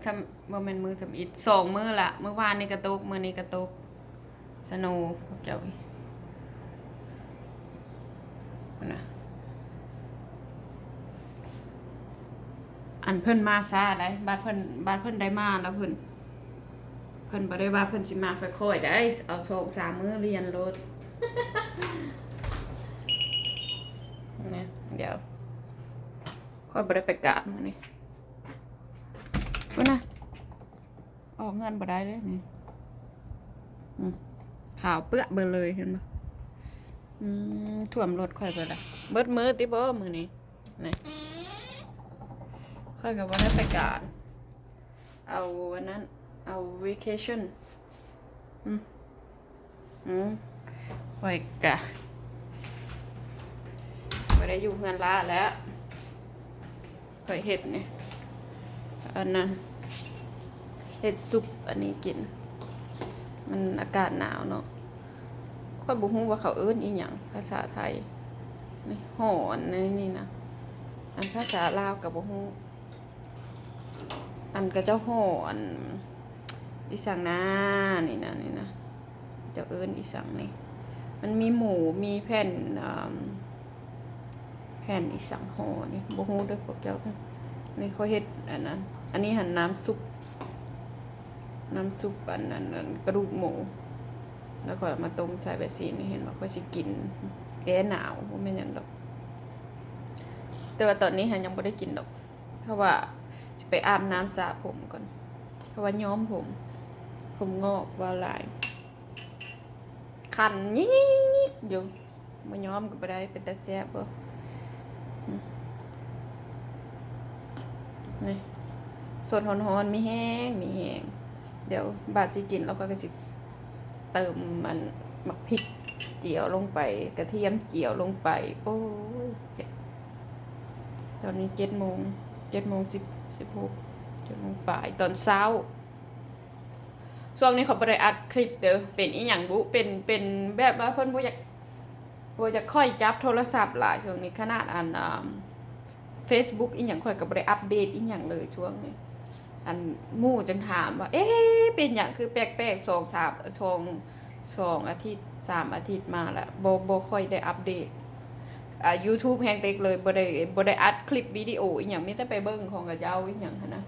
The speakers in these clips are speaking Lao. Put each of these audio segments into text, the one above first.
ທຳ ບໍ່ແມ່ນມື້ທຳອິດ ສອງມື້ລະ ມື້ວານນີ້ກະຕົກ ມື້ນີ້ກະຕົກ ສະໂນ ພວກເຈົ້າ ພຸ້ນນະ ອັນເພິ່ນມາຊ້າໃດ໋ ບາດເພິ່ນ ບາດເພິ່ນໄດ້ມາແລ້ວ ເພິ່ນ ເພິ່ນບໍ່ໄດ້ວ່າເພິ່ນຊິມາຄ່ອຍໆໃດ໋ ເອົາສອງສາມມື້ລຽນໂລດ ນະ ດຽວ ຂ້ອຍບໍ່ໄດ້ໄປກາດມື້ນີ້ ພຸ້ນນະ ອອກເຮືອນບໍ່ໄດ້ເລີຍນີ້ ອືມ ຂາວເປື້ອເບີເລີຍ ເຫັນບໍ່? ອືມ ຖ້ວມລົດຂ້ອຍເບີລະ ເບິດມື້ຕິບໍ່ມື້ນີ້ ນີ້ ຂ້ອຍກໍບໍ່ໄດ້ໄປການ ເອົາອັນນັ້ນ ເອົາເວເຄຊັ່ນ ອືມ ອືມ ຂ້ອຍກະບໍ່ໄດ້ຢູ່ເຮືອນຫຼ້າແລ້ວ ຂ້ອຍເຮັດນີ້ ອັນນັ້ນ ເຮັດຊຸບອັນນີ້ກິນ ມັນອາກາດໜາວເນາະ ຂ້ອຍບໍ່ຮູ້ວ່າເຂົາເອີ້ນອີ່ຫຍັງພາສາໄທ ນີ້ ຫໍ່ອັນນີ້ນະ ອັນພາສາລາວກໍບໍ່ຮູ້. ອັນເຂົາເຈົ້າຫໍ່ອັນອີ່ສັງນາ ນີ້ນະ ນີ້ນະ ເຈົ້າເອີ້ນອີ່ສັງນີ້ ມັນມີໝູ ມີແຜ່ນ ເອີ່ມ ແຜ່ນອີ່ສັງຫໍ່ນີ້ ບໍ່ຮູ້ເດີ້ພວກເຈົ້າ ນີ້ຂ້ອຍເຮັດອັນນັ້ນ ອັນນີ້ຫັ້ນນ້ຳຊຸບ ນ້ຳຊຸບອັນ ອັນ ອັນກະດູກໝູ ແລ້ວຂ້ອຍເອົາມາຕົ້ມໃສ່ແບບຊີ້ນີ້ ເຫັນບໍ່ ຂ້ອຍຊິກິນແກ້ໜາວ ບໍ່ແມ່ນຫຍັງດອກ ແຕ່ວ່າຕອນນີ້ຫັ້ນຍັງບໍ່ໄດ້ກິນດອກ ເພາະວ່າຊິໄປອາບນ້ຳສະຜົມກ່ອນ ເພາະວ່າຍ້ອມຜົມ ຜົມງອກ ເວົ້າຫຼາຍ ຄັນຍິກໆໆໆຢູ່ ບໍ່ຍ້ອມກໍບໍ່ໄດ້ ເປັນຕາແຊບບໍ່? ອືມ ນີ້ ສົດຮ້ອນໆ ມີແຮງ ມີແຮງ ດຽວບາດຊິກິນແລ້ວຂ້ອຍກໍຊິເຕີມອັນໝາກພິກຈຽວລົງໄປ ກະທຽມຈຽວລົງໄປ ໂອ້ຍ ແຊບ. ຕອນນີ້ເຈັດໂມງ ເຈັດໂມງສິບ ສິບຫົກ ເຈັດໂມງປາຍຕອນເຊົ້າ. ຊ່ວງນີ້ຂ້ອຍບໍ່ໄດ້ອັດຄລິບເດີ້ ເປັນອີ່ຫຍັງບຸ ເປັນ ເປັນແບບວ່າເພິ່ນບໍ່ຢາກ ບໍ່ຢາກໃຫ້ຂ້ອຍຈັບໂທລະສັບຫຼາຍຊ່ວງນີ້ ຂະໜາດອັນ ເອີ່ມ ເຟສບຸກອີ່ຫຍັງຂ້ອຍກໍບໍ່ໄດ້ອັບເດດອີ່ຫຍັງເລີຍຊ່ວງນີ້ ອັນໝູ່ຈົນຖາມວ່າ ເອ ເປັນຫຍັງຄືແປກໆ ສອງສາມ ສອງ ສອງອາທິດ ສາມອາທິດມາລະ ບໍ່ ບໍ່ຄ່ອຍໄດ້ອັບເດດ ອາ ຢູທູບແຮງເຕັກເລີຍ ບໍ່ໄດ້ ບໍ່ໄດ້ອັດຄລິບວິດີໂອອີ່ຫຍັງ ມີແຕ່ໄປເບິ່ງຂອງເຂົາເຈົ້າອີ່ຫຍັງຫັ້ນນະ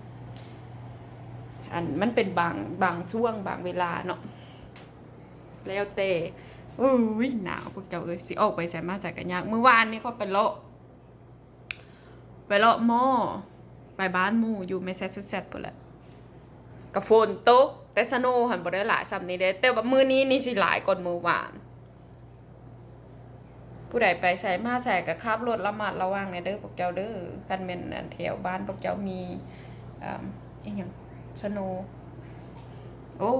ອັນມັນເປັນບາງ ບາງຊ່ວງບາງເວລາເນາະ ແລ້ວແຕ່ ໂອ້ຍ ໜາວພວກເຈົ້າເອີຍ ຊິອອກໄປໃສມາໃສກໍຍາກ ມື້ວານນີ້ຂ້ອຍໄປເລາະ ໄປເລາະມໍ ໄປບ້ານໝູ່ຢູ່ແມສຊາຊູເຊັດພຸ້ນແຫຼະ ກໍຝົນຕົກ ແຕ່ສະໂນຫັ້ນບໍ່ໄດ້ຫຼາຍສ່ຳນີ້ເດ້ ແຕ່ວ່າມື້ນີ້ນີ້ຊິຫຼາຍກ່ອນມື້ວານ. ຜູ້ໃດໄປໃສມາໃສກໍຂັບລົດລະມັດລະວັງແດ່ເດີ້ພວກເຈົ້າເດີ້ ຄັນແມ່ນອັນແຖວບ້ານພວກເຈົ້າມີ ອາ ອີ່ຫຍັງ ສະໂນ ໂອ້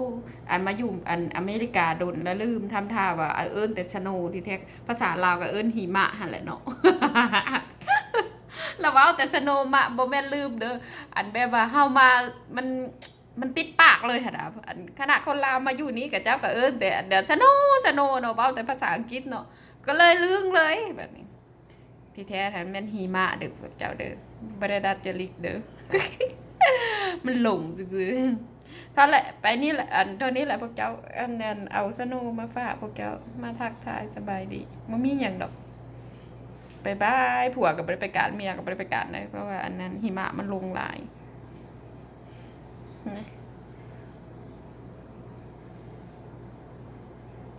ອັນມາຢູ່ອັນອາເມລິກາດົນລະລືມ ທຳທ່າວ່າ ເອີ້ນແຕ່ສະໂນ ທີ່ແທ້ພາສາລາວກໍເອີ້ນຫິມະຫັ້ນແຫຼະເນາະ. ລະເວົ້າແຕ່ສະໂນມະ ບໍ່ແມ່ນລືມເດີ້ ອັນແບບວ່າເຮົາມາ ມັນ ມັນຕິດປາກເລີຍຫັ້ນນະ ອັນຂະໜາດຄົນລາວມາຢູ່ນີ້ ເຂົາເຈົ້າກໍເອີ້ນແຕ່ອັນສະໂນ ສະໂນເນາະ ເວົ້າແຕ່ພາສາອັງກິດເນາະ ກໍເລີຍລືມເລີຍບາດນີ້ ທີ່ແທ້ຫັ້ນແມ່ນຫິມະເດີ້ພວກເຈົ້າເດີ້ ບໍ່ໄດ້ດັດຈະລິດເດີ້ ມັນຫຼົງຊື່ໆ. ເທົ່າແຫຼະ ໄປນີ້ແຫຼະ ອັນ ເທົ່ານີ້ແຫຼະພວກເຈົ້າ ອັນ ອັນເອົາສະໂນມາຝາກພວກເຈົ້າ ມາທັກທາຍສະບາຍດີ ບໍ່ມີຫຍັງດອກ ບາຍບາຍ. ຜົວກໍບໍ່ໄດ້ໄປການ ເມຍກໍບໍ່ໄດ້ໄປການເດ້ ເພາະວ່າອັນນັ້ນຫິມະມັນລົງຫຼາຍ.